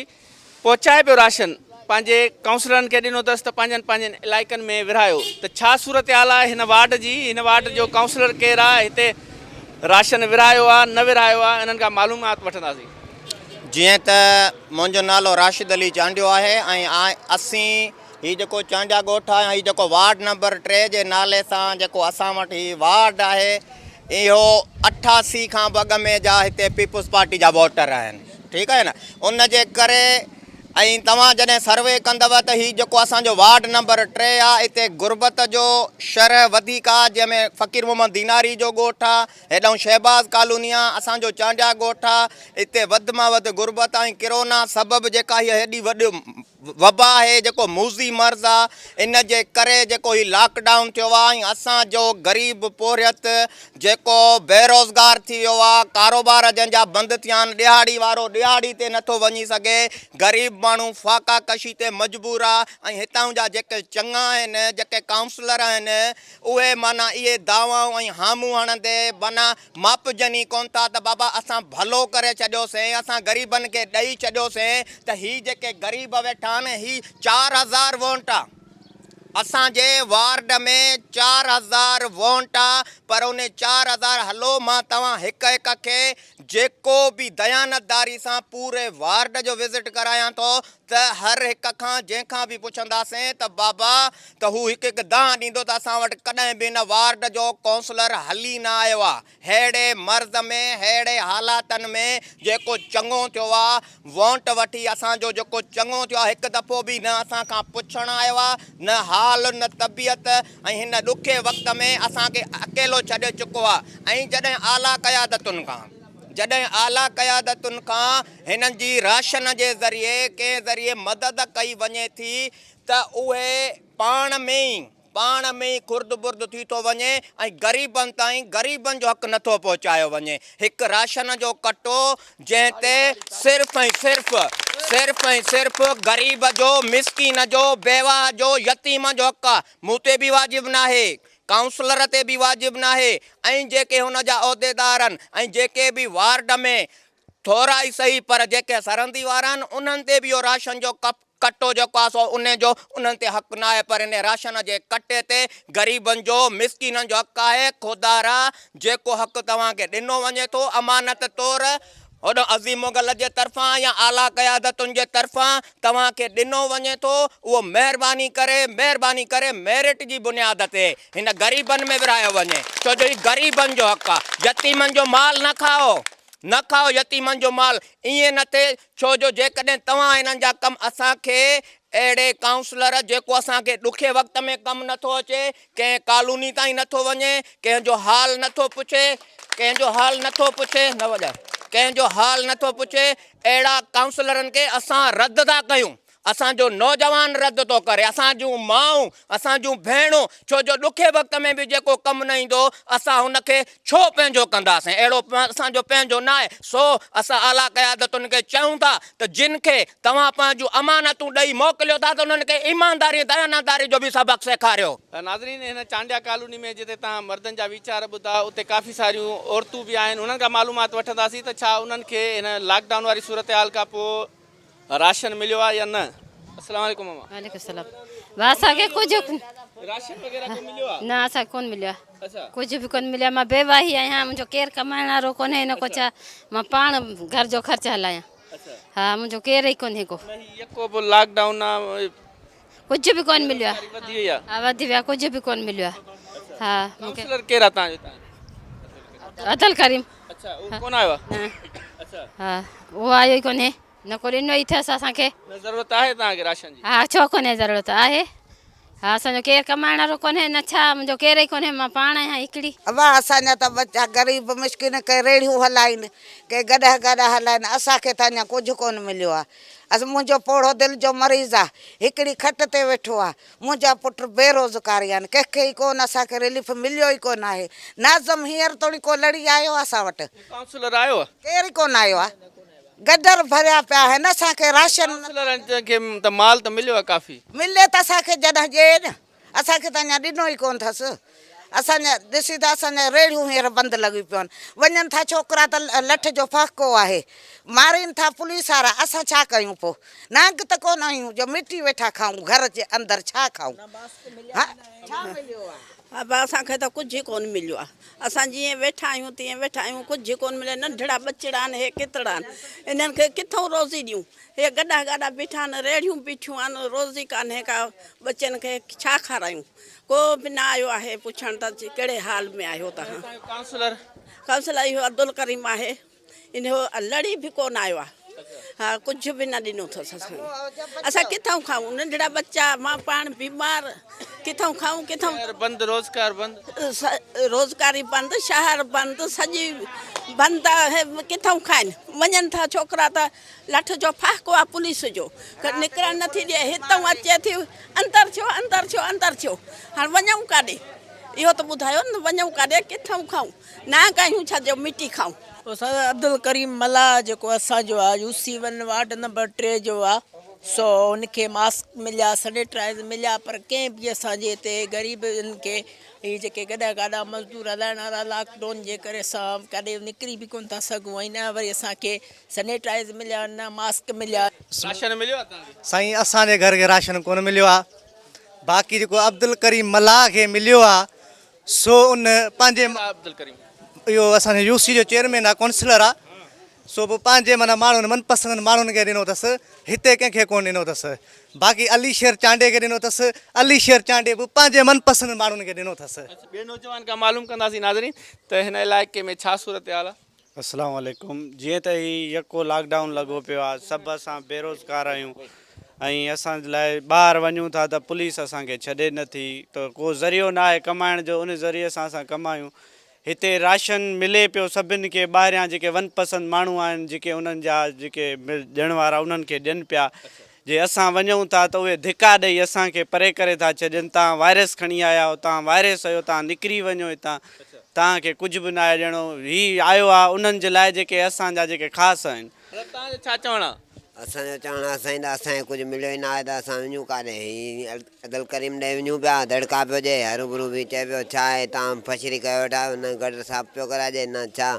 پهچائي پيو راشن پنهنجي ڪائونسلرن کي ڏنو اٿس ته پنهنجن پنهنجن علائقن ۾ ورهايو ته ڇا صورتحال آهي هن وارڊ جي هن وارڊ جو ڪائونسلر ڪير آهي هتي راشن ورهايو آهي نه ورهايو آهي انهن کان معلومات وٺنداسين. جيئن ته منهنجو نالو راشد علي چانڊيو آهي ۽ اسين هي جيڪو چانڊيا ڳوٺ آهي ۽ هي جيڪو وارڊ نمبر 3 جي نالي سان جيڪو اسان وٽ هي وارڊ آهي اهو 88 کان به اڳ ۾ جا هتي پيپلز پارٽي جا ووٽر آهن ٺيڪ آهي نه ان جي ڪري ۽ توهان جڏهن سروي ڪندؤ ته هي جيڪو اسان جو وارڊ نمبر 3 آهي اتي غربت جو شرح وڌيڪ آهي جنهن ۾ فقير محمد ديناري جو ڳوٺ آهي هيڏانهن شهباز ڪالوني آهي اسان جو چانڊيا ڳوٺ آهي اتي وڌ مان وڌ غربت ۽ ڪرونا سبب جيڪا هي هيڏي وڏي وبا آهي جيڪو موذي مرض آ ان جي ڪري جيڪو هي لاڪ ڊائون ٿيو آ ۽ اسان جو غريب پورهيت جيڪو بيروزگار ٿي ويو آ ڪاروبار جنهن جا بند ٿيا آهن ڏهاڙي وارو ڏهاڙي تي نٿو وڃي سگهي غريب ماڻهو فاقا ڪشي تي مجبور آ ۽ هتان جا جيڪي چڱا آهن جيڪي ڪائونسلر آهن اهي معنيٰ اهي دعوائون ۽ هامون هڻندي معنيٰ ماپجن ئي ڪونه ٿا ته بابا اسان ڀلو ڪري ڇڏيوسين، اسان غريبن کي ڏئي ڇڏيوسين ته هي جيڪي غريب ويٺا آهن هي 4000 وونٽ آ اسان جي وارڊ ۾ 4000 وونٽ آ پر انهي 4000 هلو مان توهان هڪ هڪ کي جيڪو به ديانتداري سان پوري وارڊ جو وزٽ ڪرايان ٿو ته هر هڪ کان جنهن کان به پڇنداسين ته بابا ته هو هڪ هڪ دانهن ڏيندو ته اسان وٽ ڪڏهن به هن وارڊ جو ڪائونسلر هلي نه آيو آ. ههڙي مرض ۾ ههڙي حالاتن ۾ جيڪو چڱو ٿيو آ وونٽ وٺي اسان جو جيڪو چڱو ٿيو آ هڪ دفعو به نه اسان کان پڇڻ آيو آ نه حال نه طبيعت ۽ هن ڏکي وقت ۾ اسان کي اڪيلو ڇڏي چڪو آ ۽ جڏهن اعليٰ قيادتن کان جڏهن اعليٰ قيادتن کان هنن جي راشن جي ذريعي ڪنهن ذريعي مدد ڪئي وڃي ٿي ته اهي پاڻ ۾ ئي پاڻ ۾ ئي خرد برد ٿي ٿو وڃي ۽ غريبن تائين غريبن جو حق نٿو پهچايو وڃي. هڪ راشن جو ڪٽو جنهن تي صرف ۽ صرف صرف ۽ صرف غريب جو، مسڪين جو، بيواهه جو، يتيم جو حق آ، مون تي به واجب ناهي، ڪائونسلر تي به واجب ناهي ۽ جيڪي هن جا عهديدار آهن ۽ جيڪي به وارڊ ۾ ٿورا ئي سهي پر جيڪي سرندي وارا آهن انهن تي به اهو راشن جو ڪپ ڪٽو جيڪو آهي سو انهي جو انهن تي حق ناهي پر انهي راشن جي ڪٽي تي غريبن جو مسڪينن جو حق آهي خدارا جيڪو حق توهان کي ڏنو وڃي ٿو امانت طور هوڏانهن عظيم مغل جي طرفان يا اعليٰ قيادتن جي طرفان توهان کي ڏنو وڃي ٿو اهو مهرباني ڪري مهرباني ڪري ميرٽ جي بنياد تي هن غريبن ۾ ورهايو وڃي ڇو جو هي غريبن جو حق آهي يتيمن جو مال نه کائو نه کائو يتيمن جو مال ائين نه ٿئي ڇو جو جيڪڏهن توهان هنن جا ڪم اسان کي اهڙي ڪائونسلر جيڪو اسان کي ڏکي وقت ۾ ڪم نٿو اچي، ڪنهن ڪالوني تائين نٿو وڃي، ڪنهن جو حال نٿو پڇي، ڪنهن جو حال نٿو پڇي، نه وڄاء، ڪنهن جو حال نٿو پڇي، اهڙا ڪائونسلرن کي اسان رد ٿا ڪيون. اسان جو نوجوان رد ٿو ڪري، اسان جون مائون، اسان جون ڀيڻون، ڇو جو ڏکي وقت ۾ به جيڪو ڪم نه ايندو، اسان هن کي ڇو پنهنجو ڪنداسين؟ اهڙو اسان جو پنهنجو ناهي. سو اسان اعليٰ قيادتن کي چئون ٿا ته جن کي توهان پنهنجون امانتون ڏئي موڪليو ٿا ته انهن کي ايمانداري ۽ ديانتداري جو به سبق سيکاريو. ناظرين هن چانڊيا ڪالوني ۾ جتي توهان مردن جا ويچار ٻڌا اتي ڪافي ساريون عورتون به آهن انهن کان معلومات وٺنداسين ته ڇا انهن کي هن لاڪ ڊائون واري صورتحال کان پوء راشن مليو آهي يا نه. السلام عليڪم ماما. وعليڪم السلام ڀاء اسان کي ڪجهه راشن وغيره ڪو مليو آهي. نه اسان کي ڪون مليو آهي. اڇا. ڪجهه به ڪون مليو آهي مان بيواهي آهيان منهنجو ڪير ڪمائڻ وارو ڪونهي نه ڪو ڇا مان پاڻ گهر جو خرچ هلايان ها منهنجو ڪير ئي ڪونهي ڪو. نه هي يڪو به لاڪ ڊائون آ. ڪجهه به ڪون مليو آهي. وڌي وئي آهي. ها وڌي وئي آهي ڪجهه به ڪون مليو آهي. ها مونکي. ڪائونسلر ڪير آهي تان جو هتان. عبدالڪريم. اڇا اهو ڪون آيو آهي. نه. اڇا. ها اهو آيو ئي ڪونهي. نه ڪو ڏنو ئي اٿس اسان کي. نه ضرورت آهي توهان کي راشن جي. ها ڇو ڪونهي ضرورت آهي. ها اسان جو ڪير ڪمائڻ وارو ڪونهي نه ڇا منهنجو ڪير ئي ڪونهي مان پاڻ آهيان هڪڙي. ابا اسان جا ته ٻچا غريب مسڪين ڪي ريڙهيون هلائين ڪي گڏهه گاڏا هلائين اسان کي ته اڃا ڪجهه ڪونه مليو آ اس منهنجو پوڙهو دل جو مريض آ هڪڙي کٽ تي ويٺو آ منهنجا پٽ بيروزگاري آهن ڪنهن کي ئي ڪونه اسان کي رليف مليو ئي ڪونه آهي ناظم هينئر توڻي ڪو لڙي آيو آ اسان وٽ. ڪائونسلر آيو آ. ڪير ئي ڪونه آيو آ. گڊر ڀريا پيا آهن اسان کي راشن نه. ڪائونسلرن کي ته مال ته مليو آهي ڪافي. ملي ته اسان کي جڏهن ڏئي نه اسان کي ته اڃا ڏنو ئي ڪونه اٿس اسان جا ڏسي ته اسان جا ريڙهيون هينئر بند لڳيون پيون آهن. وڃن ٿا ڇوڪرا ته لٺ جو ڦهڪو آهي. مارين ٿا پوليس وارا اسان ڇا ڪيون پوء. نانگ ته ڪونه آهيون جو مٽي ويٺا کائون گهر جي اندر ڇا کائون. ها ڇا مليو آهي. ابا اسان کي ته ڪجهه ئي ڪونه مليو آهي. اسان جيئن ويٺا آهيون تيئن ويٺا آهيون ڪجهه ڪونه مليو ننڍڙا ٻچڙا آهن هي ڪتڙا آهن انهن کي ڪٿئون روزي ڏيون هي گڏا گاڏا بيٺا آهن ريڙهيون بيٺيون آهن روزي ڪانهي ڪا ٻچن کي ڇا کارايون ڪو به نه آيو آهي پڇڻ ته ڪهڙي حال ۾ آهيو توهان. ڪائونسلر. ڪائونسلر اهو عبدالڪريم آهي انهو لڙي به ڪونه آيو آهي ها ڪجهه به نه ڏنو اٿس اسان کي اسان ڪٿئون کائون ننڍڙا ٻچا مان پاڻ بيمار ڪٿئون کائون ڪٿئون. شهر بند روزگار بند. روزگاري بند شهر بند سڄي بند آهي ڪٿئون کائن وڃن ٿا ڇوڪرا ته لٺ جو ڦاڪو آ پوليس جو نڪرڻ نٿي ڏئي هتئون اچي ٿي اندر ٿيو اندر ٿيو اندر ٿيو هاڻ وڃون ڪاڏي اهو ته ٻڌايو نه وڃون ڪاڏي ڪٿئون کائون نانگ آهيون ڇا جو مٽي کائون. استاد عبدالڪريم ملاح جيڪو اسان جو آ U C one ward number 3 جو آ سو ان کي ماسڪ مليا سنيٽرائز مليا پر ڪنهن به اسان جي هتي غريبن کي هي جيڪي گڏهه گاڏا مزدور هلائڻ وارا لاڪ ڊائون جي ڪري اسان ڪاڏي نڪري به ڪونه ٿا سگهون ۽ نه وري اسان کي سنيٽائز مليا نه ماسڪ مليا. راشن مليو آ توهان کي؟ سائين اسان جي گهر کي راشن ڪونه مليو آ باقي جيڪو عبدالڪريم ملاح کي مليو آ سو ان پنهنجي عبدالڪريم اهو اسان جو يو سي جو چيئرمين آ ڪونسلر آ سو به پنهنجي معنيٰ ماڻهن من پسند ماڻهن کي ڏنو اٿس هتي ڪنهن کي ڪونه ڏنو اٿس باقي علي شير چانڊيي کي ڏنو اٿس علي شير چانڊيي به پنهنجي من پسند ماڻهن کي ڏنو اٿس. ٻئي نوجوان کان معلوم ڪنداسين ناظرين ته هن علائقي ۾ ڇا صورتحال آ. اسلام عليڪم جيئن ته هي يڪو لاڪ ڊائون لڳو پيو آ سڀ اسان بيروزگار آهيون ۽ اسان لاء ٻاهر وڃون ٿا ته پوليس اسان کي ڇڏي نه ٿي ته ڪو ذريعو نه آهي ڪمائڻ جو ان ذريعي سان اسان ڪمايون هتي راشن ملي پيو سڀن کي ٻاهريان جيڪي ون پسند ماڻهو آهن جيڪي انهن جا جيڪي ڏيڻ وارا انهن کي ڏين پيا جي اسان وڃون ٿا ته اهي ڌڪا ڏئي اسان کي پري ڪري ٿا ڇڏين، توهان وائرس کڻي آيا آهيو، توهان وائرس آهيو، توهان نڪري وڃو هتان، توهان کي ڪجهه به ناهي ڏيڻو، هي آيو آهي انهن جي لاء جيڪي اسان جا جيڪي خاص آهن. مطلب توهان جو ڇا چوڻ آهي؟ اسان جو چوڻ آهي سائين ته اسان کي ڪجهه مليو ئي ناهي ته اسان وڃون ڪاڏي، هي عبدالڪريم ڏي وڃون پيا، دڙڪا پيو ڏئي، هروڀرو به چئي پيو ڇا آهي توهان فشري ڪيو ويٺا آهيو، نه گٽر صاف پيو ڪرائجي نه ڇا،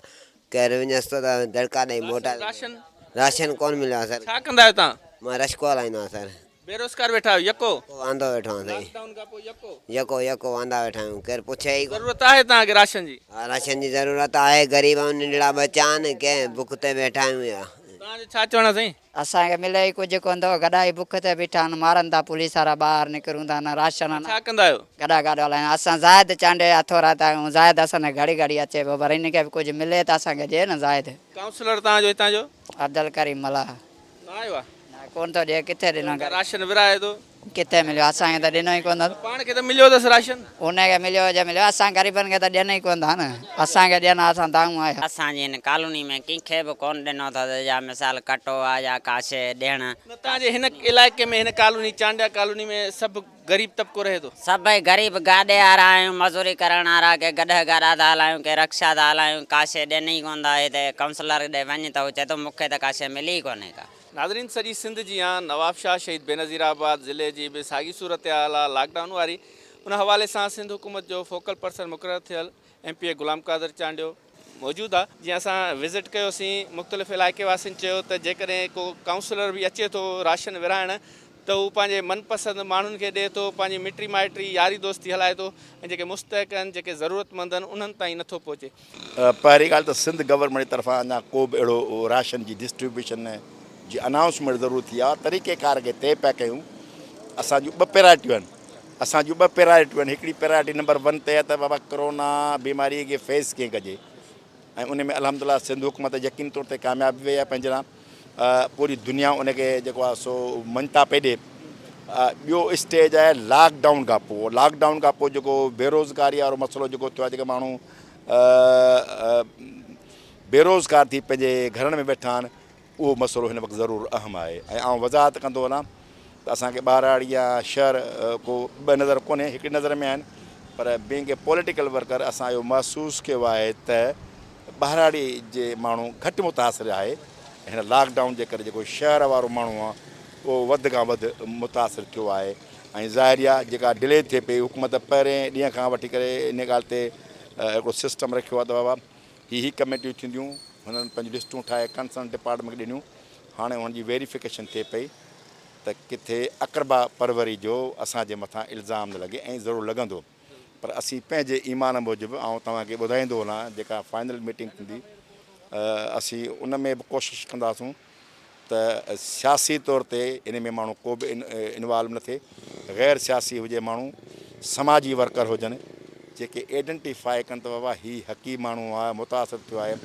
ڪير وڃيس ٿو ته دڙڪا ڏئي موٽائي راشن راشن ڪونه مليو آهي سر. ڇا ڪندا آهيو توهان؟ مان رشڪو هلائيندو آهيان سر. بيروزگار ويٺا آهيو يڪو؟ يڪو وانڌو ويٺو آهيان سائين. لاڪ ڊائون کان پوء يڪو؟ يڪو يڪو واندا ويٺا آهيون ڪير پڇي ئي ڪونه. ضرورت آهي توهان کي راشن جي؟ ها راشن جي ضرورت آهي غريب آهيون ننڍڙا ٻچا آهن ڪنهن بک تي ويٺا آهيون يا. توهان جو ڇا چوڻ آهي سائين؟ اسان کي ملي ئي ڪجهه ڪونه ٿو، گڏا ئي بک تي بيٺا آهن، مارن ٿا پوليس وارا ٻاهر نڪرون ٿا نه راشن نه. ڇا ڪندا آهيو؟ گڏا گاڏو هلائيندا آهيون. اسان زاهد چانڊيي جا ٿورائتا آهيون، زاهد اسان ڏي گهڙي گهڙي اچي پيو پر هن کي به ڪجهه ملي ته اسان کي ڏي نه زاهد. ڪائونسلر توهان جو هتان جو؟ عبدالڪريم ملاح. نه آيو آهي؟ نه ڪونه ٿو ڏي، ڪٿي ڏنو. راشن ورهائي ٿو. ڪٿي مليو اسان کي ته ڏنو ئي ڪونه. پاڻ کي ته مليو اٿس راشن. ان کي مليو هجي مليو اسان غريبن کي ته ڏين ئي ڪونه ٿا نه اسان کي ڏين ها اسان دانهون آهيا. اسان جي هن ڪالوني ۾ ڪنهن کي به ڪونه ڏنو اٿس يا مثال ڪٽو آ يا ڪا شيء ڏيڻ. نه توهان جي هن علائقي ۾ هن ڪالوني چانڊيا ڪالوني ۾ سڀ غريب طبقو رهي ٿو. سڀئي غريب گاڏي وارا آهيون مزوري ڪرڻ وارا ڪي گڏهه گاڏا ٿا هلايون ڪي رڪشا ٿا هلايون ڪا شيء ڏين ئي ڪونه ٿا هتي ڪائونسلر ڏي وڃ ته هو چئي ٿو مون کي ته ڪا شيء ملي ئي ڪونهي ڪا. ناظرين سڄي سنڌ جيان نوابشاهه شهيد بينظير آباد ضلعي جي به ساڳي صورتحال آ لاڪ ڊائون واري ان حوالي سان سنڌ حڪومت جو فوڪل پرسن مقرر ٿيل M P A Ghulam Qadir Chandio موجود آ جيئن اسان وزٽ ڪيوسين مختلف علائقي واسين چيو ته جيڪڏهن ڪو ڪائونسلر به اچي ٿو راشن ورهائڻ ته هو پنهنجي من پسند ماڻهن کي ڏئي ٿو پنهنجي مٽي مائٽي ياري دوستي هلائي ٿو ۽ جيڪي مستحق آهن جيڪي ضرورتمند آهن انهن تائين نٿو پهچي. پهرين ڳالهه ته سنڌ گورنمينٽ جي طرفان اڃا ڪو به اهڙو راشن جي ڊسٽريبيوشن جي انائونسمينٽ ضرور ٿي آهي طريقي ڪار کي طئي پيا ڪيون اسان جون ٻه پرائرٽيون آهن اسان جون ٻه پرائرٽيون آهن هڪڙي پرائرٽي نمبر ون تي آهي ته بابا ڪرونا بيماري کي فيس ڪيئن ڪجي ۽ ان ۾ الحمد لله سنڌ حڪومت يقين طور تي ڪامياب به وئي آهي پنهنجي لاء پوري دنيا ان کي جيڪو آهي سو مڃتا پئي ڏي ٻيو اسٽيج آهي لاڪ ڊائون کان پوء لاڪ ڊائون کان پوء جيڪو بيروزگاري وارو مسئلو جيڪو ٿيو آهي جيڪي ماڻهو بيروزگار ٿي پنهنجي گهرن ۾ ويٺا آهن اهو مسئلو هن وقت ضرور اهم آهي ۽ آئون وضاحت ڪندو هلان ته اسان کي ٻهراڙي يا شهر ڪو ٻه نظر ڪونهي هڪڙي نظر ۾ آهن پر بينگ اي پوليٽيڪل ورڪر اسان اهو محسوس ڪيو آهي ته ٻهراڙي جي ماڻهو گهٽ متاثر آهي هن لاڪ ڊائون جي ڪري جيڪو شهر وارو ماڻهو آهي اهو وڌ کان وڌ متاثر ٿيو آهي. ۽ ظاهر آهي جيڪا ڊلي ٿئي پئي حڪومت پهرين ڏينهن کان وٺي ڪري ان ڳالهه تي هڪڙو سسٽم رکيو آهي ته بابا هي هي ڪميٽيون ٿينديون هنن پنهنجون لسٽون ٺاهي ڪنسرن ڊپارٽمينٽ کي ڏنيون هاڻي انهن جي ويريفڪيشن ٿئي پئي ته ڪٿي اقربا پروري جو اسان جي مٿان الزام نه لڳي ۽ ضرور لڳندو پر اسين پنهنجي ايمان موجب آئون توهان کي ٻڌائيندو هلان جيڪا فائنل ميٽنگ ٿيندي اسين ان ۾ به ڪوشش ڪنداسون ته سياسي طور تي ان ۾ ماڻهو ڪو به انوالو نه ٿئي، غير سياسي هجي ماڻهو، سماجي ورڪر هجن جيڪي ايڊنٽيفائي ڪن ته بابا هي حقي ماڻهو آهي متاثر ٿيو آهي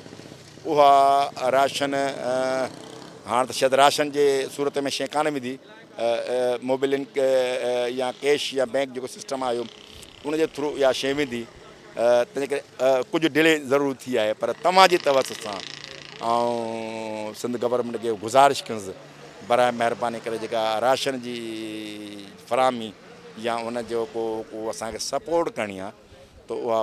اها راشن هاڻ ته شايد راشن جي صورت ۾ شيء ڪانه ويندي موبلنڪ يا ڪيش يا بينڪ جيڪو سسٽم آيو ان جي ٿرو اها شيء ويندي. تنهن ڪري ڪجهه ڊلي ضرور ٿي آهي پر توهان جي توسط سان آئون سنڌ گورنمينٽ کي گذارش ڪندس براء مهرباني ڪري جيڪا راشن جي فراهمي يا ان جو ڪو ڪو اسان کي سپورٽ ڪرڻي آهي ته اها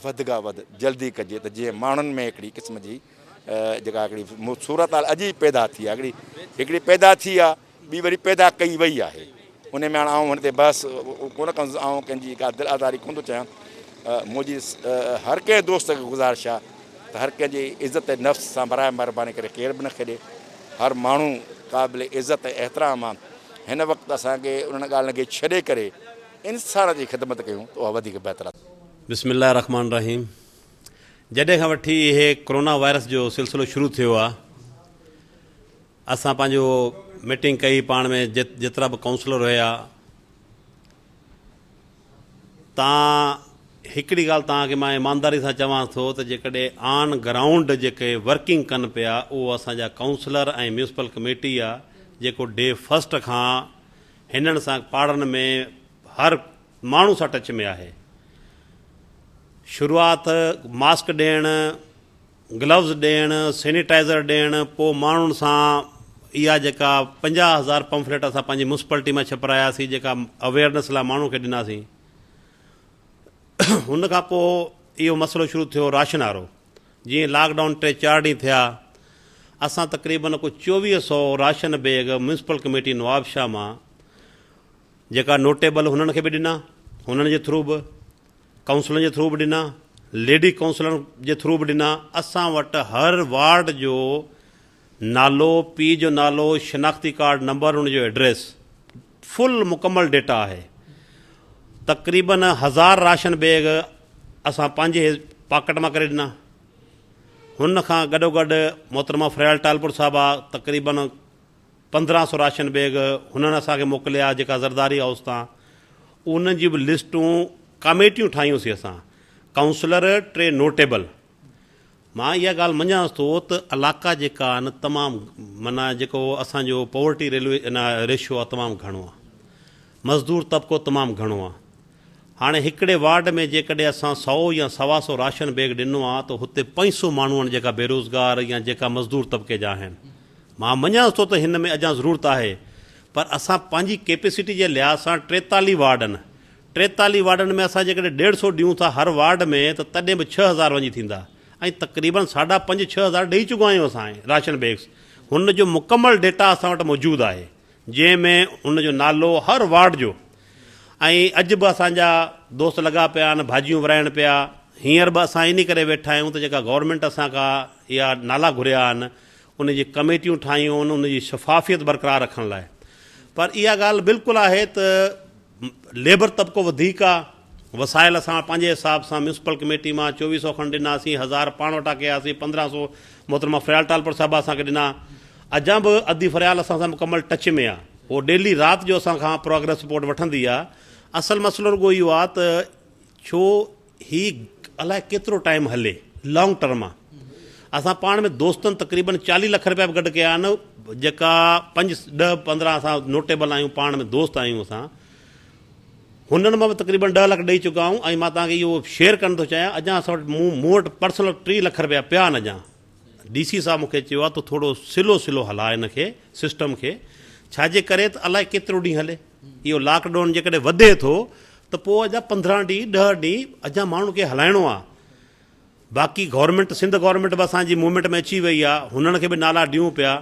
وڌ کان وڌ جلدي ڪجي ته جيئن ماڻهن ۾ هڪڙي قسم جي جيڪا هڪڙي صورت حال عجيب پيدا ٿي آهي هڪڙي هڪڙي پيدا ٿي آهي ٻي وري پيدا ڪئي وئي آهي. ان ۾ هاڻ آئون هن تي بحث ڪونه ڪندس. آئون ڪنهن جي ڪا دل آزاري ڪونه ٿو چاهيان. منهنجي هر ڪنهن دوست کي گذارش آهي ته هر ڪنهن جي عزت نفس سان براء مهرباني ڪري ڪير به نه کيڏي. هر ماڻهو قابل عزت ۽ احترام آهي. هن وقت اسان کي انهن ڳالهين کي ڇڏي ڪري انسان جي خدمت ڪيون ته اها وڌيڪ بهتر آهي. بسم الله الرحمٰن الرحيم جڏهن کان وٺي هي ڪرونا وائرس جو سلسلو شروع ٿيو آهي اسان پنهنجو ميٽنگ ڪئي پاڻ ۾ جيترا به ڪائونسلر هيا تان هڪڙي ڳالهه توهان کي مان ايمانداري سان چوان ٿو ته جيڪڏهن آن گرائونڊ جيڪي ورڪنگ ڪن پيا اهو اسان جا ڪائونسلر ۽ ميونسپل ڪميٽي آ جيڪو ڊي فرسٽ کان هنن سان پاڙن ۾ هر ماڻهو سان ٽچ ۾ آهي شروعات ماسڪ ڏيڻ گلوز ڏيڻ، سينيٽائيزر ڏيڻ، پوء ماڻهن سان اها جيڪا 50,000 پمفليٽ اسان پنهنجي ميونسپلٽي مان ڇپراياسين جيڪا اويئرنيس لاء ماڻهن کي ڏناسين. ان کان پوء اهو مسئلو شروع ٿيو راشن وارو. جيئن لاڪ ڊائون ٽي چار ڏينهن ٿيا اسان تقريبن ڪو چوويهه سئو ration bag municipal committee Nawabshah مان جيڪا نوٽيبل هنن کي به ڏنا هنن جي ٿرو به ڪائونسلن جي ٿرو به ڏنا، ليڊي ڪائونسلرن جي ٿرو به ڏنا، اسان وٽ هر وارڊ جو نالو، پيء جو نالو، شناختي ڪارڊ نمبر، ان جو ايڊريس فل مڪمل ڊيٽا آهي. تقريبن هزار راشن بيگ اسان پنهنجي پاڪيٽ مان ڪري ڏنا. هن کان گڏوگڏ محترمه فريال ٽالپر صاحبه تقريبن 15 سو راشن بيگ هنن اسان کي موڪليا جيڪا زرداري هائوس تان انهن جي به لسٽون ڪاميٽيون ٺاهيون سي اسان ڪائونسلر ٽي نوٽيبل مان اها ڳالهه مڃان ٿو ته علاقا جيڪا آهن تمام معنيٰ جيڪو اسان جو پاورٽي ريلوي ريشو آهي تمام گهڻو آهي مزدور طبقو تمام گهڻو آهي هاڻي هڪڙي وارڊ ۾ جيڪڏهن اسان سئو يا سوا سئو راشن بيگ ڏنو آ ته هتي پنج سئو ماڻهو آهن جيڪا بيروزگار يا جيڪا مزدور طبقي جا آهن. مان مڃان ٿو ته هن ۾ اڃا ضرورت آهي پر اسان پنهنجي ڪيپيسٽي جي لحاظ سان 43 وارڊ آهن 43 وارڊن ۾ اسان جيڪڏهن ڏيڍ سئو ڏيون ٿا هر وارڊ ۾ ته تڏهن به 6000 وڃي ٿيندا ۽ تقريبن ساڍا پنج ڇهه هزار ڏئي چڪا آهيون اسان راشن بيگس هن جو مڪمل ڊيٽا اسان وٽ موجود آهي. جنهن ۾ ان جو نالو هر وارڊ جو ۽ اڄ به اسان جا دوست لڳا پيا آهن ڀاڄيون ورهائڻ پيا هينئر به اسان انهي ڪري ويٺا آهيون ته جيڪا گورنمينٽ اسان کان اها نالا گهريا آهن ان جي ڪميٽيون ٺاهيون ان جي شفافيت برقرار رکڻ لاء پر اها ڳالهه بلڪل آهي ته ليبر طبقو وڌيڪ آ، وسائل اسان پنهنجي حساب سان ميونسپل ڪميٽي مان چوويهه سئو کن ڏناسين، هزار پاڻ وٽان ڪياسين، 15 سئو محترمه فريال ٽالپر صاحبه اسان کي ڏنا. اڄان به ادي فريال اسان سان مڪمل ٽچ ۾ آ، هوء ڊيلي رات جو اسان کان پروگريس رپورٽ وٺندي آ. اصل مسئلو رڳو اهو آ ته ڇو هي الائي ڪيترو ٽائيم هلي، لانگ ٽرم آ. اسان پاڻ ۾ دوستن تقريبن 40 لک رپيا به گڏ ڪيا آهن، جيڪا پنج ڏهه 15 اسان نوٽيبل آهيون پاڻ ۾ دوست آهيون اسان هنن مان به تقريبن 10 لک ڏئي چڪا آهيون ۽ مان توهان کي اهو شيئر ڪرڻ ٿو چاهيان اڄان اسان وٽ مون مون وٽ پرسنل 30 لک رپيا پيا آهن اڄان ڊي سي صاحب مون کي چيو آهي ته ٿورو سلو سلو هلاء هن کي سسٽم کي ڇاجي ڪري ته الائي ڪيترو ڏينهن هلي اهو لاڪ ڊائون جيڪڏهن وڌي ٿو ته پوء اڄان 15 ڏينهن 10 ڏينهن اڄان ماڻهن کي هلائڻو آهي باقي گورنمينٽ سنڌ گورنمينٽ به اسان جي موومينٽ ۾ اچي وئي آ هنن کي به نالا ڏيون پيا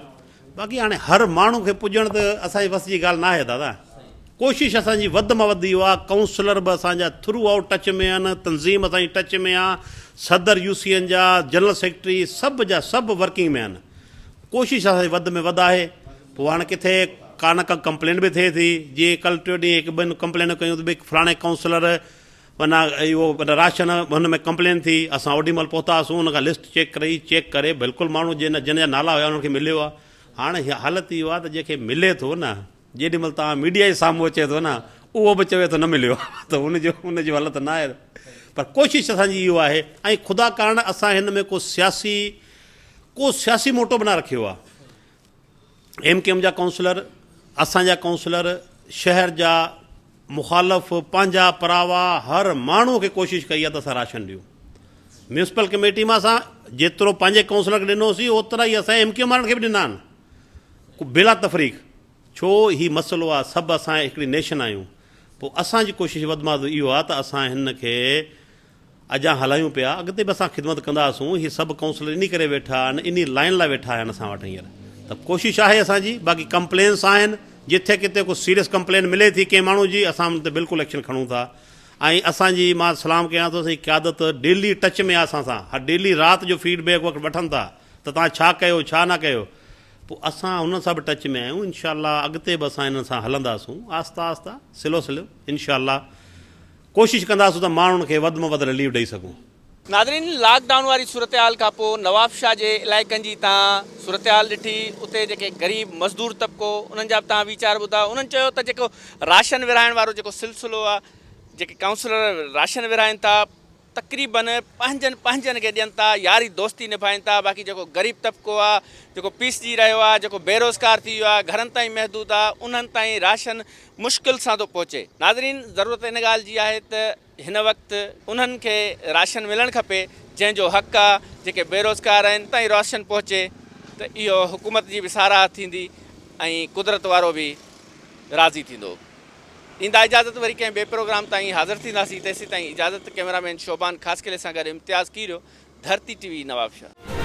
باقي هاڻي هر ماڻهو کي پڄڻ ته اسان جي وس جي ڳالهه ناهي دادا. ڪوشش اسان جي وڌ مان وڌ اهو آ ڪائونسلر به اسان جا ٿرو آئوٽ ٽچ ۾ آهن تنظيم اسان جي ٽچ ۾ آ صدر يو سي اين جا جنرل سيڪريٽري سڀ جا سڀ ورڪنگ ۾ آهن ڪوشش اسان جي وڌ ۾ وڌ آهي پوء هاڻ ڪٿي ڪا نه ڪا ڪمپلين به ٿئي ٿي جيئن ڪل ٽيون ڏينهن هڪ ٻن ڪمپلين ڪيون ته ڀئي فلاڻي ڪائونسلر معنيٰ اهو راشن هن ۾ ڪمپلين ٿي اسان اوڏي مهل پهتاسون ان کان لسٽ چيڪ ڪري چيڪ ڪري بلڪل ماڻهو جن جن جا نالا هيا انهن کي مليو آ هاڻ حالت اهو آ ته جنهن کي ملي ٿو نه جيڏي مهل توهان ميڊيا جي سامهون اچي ٿو نه اهو به چوي ٿو نه مليو ته ان جو ان جو حالت نه آهي پر ڪوشش اسان جي اهو آهي ۽ خدا ڪارڻ اسان هن ۾ ڪو سياسي ڪو سياسي موٽو به نه رکيو آهي ايم ڪيو ايم جا ڪائونسلر اسان جا ڪائونسلر شهر جا مخالف پنهنجا پراوا هر ماڻهو کي ڪوشش ڪئي آهي ته اسان راشن ڏيون ميونسپل ڪميٽي مان اسان جيترو پنهنجي ڪائونسلر کي ڏنوسين اوترا ئي اسان ايم ڪيو ايم وارن کي به ڏنا آهن بلا تفريق ڇو هي مسئلو آ سڀ اسان هڪڙي نيشن آهيون پو اسان جي ڪوشش وڌ مان وڌ اهو آ ته اسان هن کي اجان هلايون پيا اڳتي به اسان خدمت ڪنداسون هي سڀ ڪائونسلر انهي ڪري ويٺا آهن انهي لائين لاء ويٺا آهن اسان وٽ هينئر ته ڪوشش آهي اسان جي باقي ڪمپلينس آهن جٿي ڪٿي ڪو سيريس ڪمپلين ملي ٿي ڪنهن ماڻهو جي اسان ان تي بلڪل ايڪشن کڻون ٿا ۽ اسان جي مان سلام ڪيان ٿو اسان جي قيادت ڊيلي ٽچ ۾ آ اسان سان هر ڊيلي رات جو فيڊ بيڪ وٺن ٿا ته توهان ڇا ڪيو ڇا نه ڪيو پوء اسان انهن سان به ٽچ ۾ آهيون انشاء الله اڳتي به اسان انهن سان هلنداسون آهسته آهسته سلو سلو انشاء الله ڪوشش ڪنداسون ته ماڻهن کي وڌ ۾ وڌ رليف ڏئي سگهون. ناظرين لاڪ ڊائون واري صورتحال کان پوء نوابشاهه جي علائقن جي تان صورتحال ڏٺي اتي جيڪي غريب مزدور طبقو انهن جا به تان ويچار ٻڌا انهن چيو ته جيڪو راشن ورهائڻ وارو جيڪو سلسلو آهي جيڪي ڪائونسلر راشن ورهائن ٿا تقريبن پنهنجن پنهنجن کي ڏين ٿا، ياري دوستي نڀائين ٿا، باقي جيڪو غريب طبقو آ، جيڪو پيسجي رهيو آ، جيڪو بيروزگار ٿي ويو آ، گهرن تائين محدود آ، انهن تائين راشن مشڪل سان ٿو پهچي. ناظرين ضرورت ان ڳالهه جي آهي ته هن وقت انهن کي راشن ملڻ کپي جنهن جو حق آ، جيڪي بيروزگار آهن تائين راشن پهچي ته اهو حڪومت جي به ساراهه ٿيندي ۽ قدرت وارو به راضي ٿيندو. ڏيندا اجازت وري ڪنهن ٻئي پروگرام تائين حاضر ٿينداسين تيسين تائين اجازت ڪئميرا مين شوبان خاصخيلي سان گڏ امتياز ڪيريو ڌرتي ٽي وي نوابشاهه.